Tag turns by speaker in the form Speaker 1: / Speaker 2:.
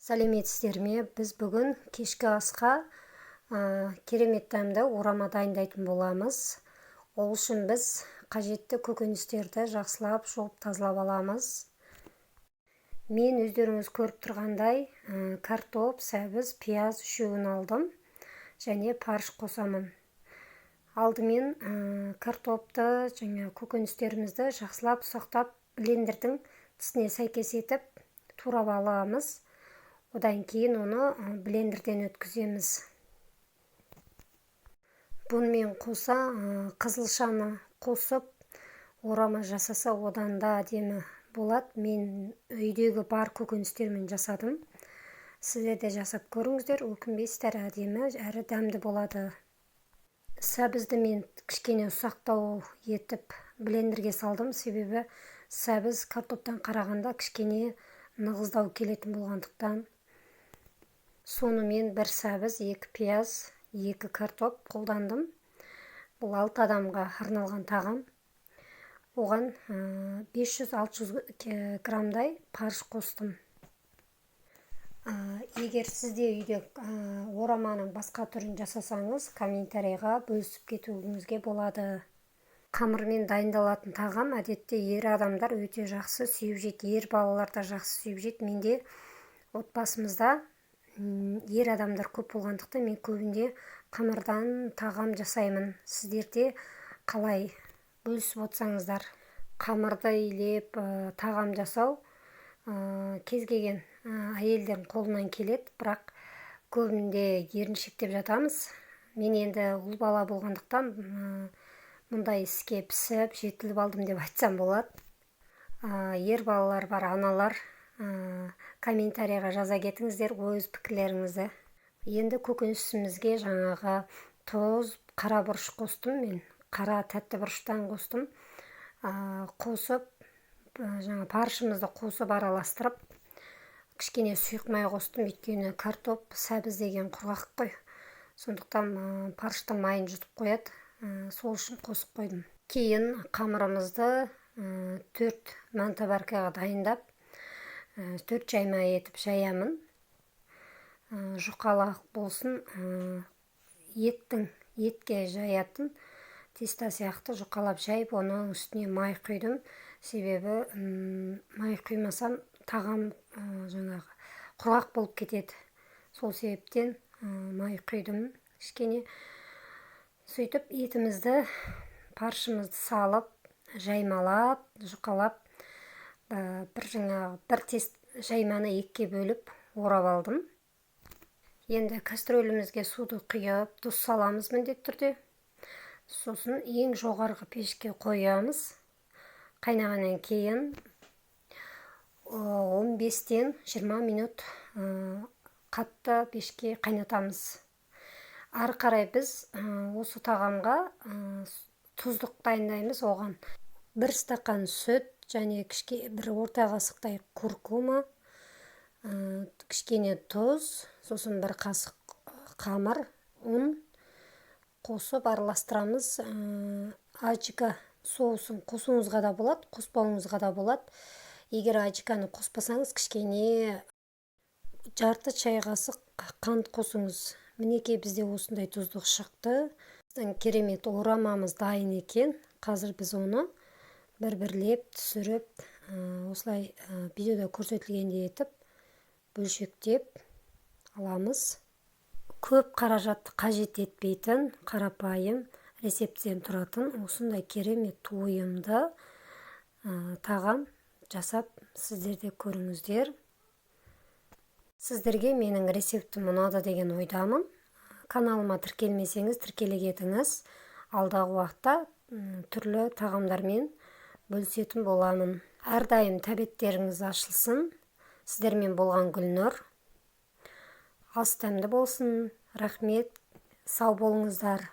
Speaker 1: Сәлеметсіздер ме? Біз бүгін кешкі асқа керемет дәмді орама дайындайтын боламыз. Ол үшін біз қажетті көкөністерді жақсылап жуып, тазалап аламыз. Мен, өздеріңіз көріп тұрғандай, картоп, сәбіз, пияз үшеуін алдым және фарш қосамын. Алдымен картопты және көкөністерімізді жақсылап ұсақтап, блендердің тісіне сәйкес етіп турап аламыз. Одан кейін оны блендерден өткіземіз. Бұнымен қоса қызылшаны қосып орама жасаса, одан да әдемі болады. Мен үйдегі бар көкөністермен жасадым. Сіздер де жасап көріңіздер, өкінбейсіздер, әдемі әрі дәмді болады. Сәбізді мен кішкене ұсақтау етіп блендерге салдым, себебі сәбіз картоптан қарағанда кішкене нығыздау келетін болғандықтан. Сонымен, бір сәбіз, екі пияз, екі картоп қолдандым. Бұл алты адамға арналған тағам. Оған 500-600 граммдай фарш қостым. Егер сізде үйде ораманың басқа түрін жасасаңыз, комментарийға бөлісіп кетуіңізге болады. Қамырмен дайындалатын тағам әдетте ер адамдар өте жақсы сүйіп жейді, ер балалар да жақсы сүйіп жейді. Менде отбасымызда ер адамдар көп болғандықтан, мен көбінде қамырдан тағам жасаймын. Сіздерде қалай, бөлісіп отырсаңыздар. Қамырды илеп тағам жасау кез келген әйелдердің қолынан келеді, бірақ көбінде еріншектеп жатамыз. Мен енді ұл бала болғандықтан, мұндай іске пісіп жетіліп алдым деп айтсам болады. Ер балалар бар аналар, комментарийға жаза кетіңіздер өз пікірлеріңізді. Енді көкөнісімізге жаңағы тұз, қара бұрыш қостым. Мен қара тәтті бұрыштан қостым. Қосып, жаңа фаршымызды қосып, араластырып, кішкене сұйық май қостым, өйткені картоп, сәбіз деген құрғақ қой, сондықтан фарштың майын жұтып қояды, сол үшін қосып қойдым. Кейін қамырымызды төрт мантоваркаға дайындап, төрт жайма етіп жаямын. Жұқалақ болсын, еттің етке жаятын тесто сияқты жұқалап жайып, оның үстіне май құйдым, себебі май құймасам, тағам жаңағы құрғақ болып кетеді. Сол себептен май құйдым кішкене. Сөйтіп, етімізді, фаршымызды салып, жаймалап, жұқалап, бір жаңағы бір тест жайманы екіге бөліп орап алдым. Енді кастрөлімізге суды құйып, тұз саламыз міндетті түрде. Сосын ең жоғарғы пешке қоямыз. Қайнағаннан кейін 15-тен 20 минут қатты пешке қайнатамыз. Ары қарай біз осы тағамға тұздық дайындаймыз. Оған бір стақан сүт және бір орта қасықтай куркума, кішкене тұз, сосын бір қасық қамыр, ұн қосып араластырамыз. Аджика соусын қосуыңызға да болады, қоспауыңызға да болады. Егер аджиканы қоспасаңыз, кішкене жарты шай қасық қант қосыңыз. Мінекей, бізде осындай тұздық шықты. Біздің керемет орамамыз дайын екен. Қазір біз оны бір бірлеп түсіріп, осылай видеода көрсетілгендей етіп бөлшектеп аламыз. Көп қаражатты қажет етпейтін, қарапайым рецепттен тұратын осындай керемет тойымды тағам жасап, сіздер де көріңіздер. Сіздерге менің рецептім ұнады деген ойдамын. Каналыма тіркелмесеңіз, тіркеле кетіңіз. Алдағы уақытта түрлі тағамдармен бөлісетін боламын. Әрдайым тәбеттеріңіз ашылсын! Сіздермен болған Гүлнұр. Ас дәмді болсын! Рахмет, сау болыңыздар!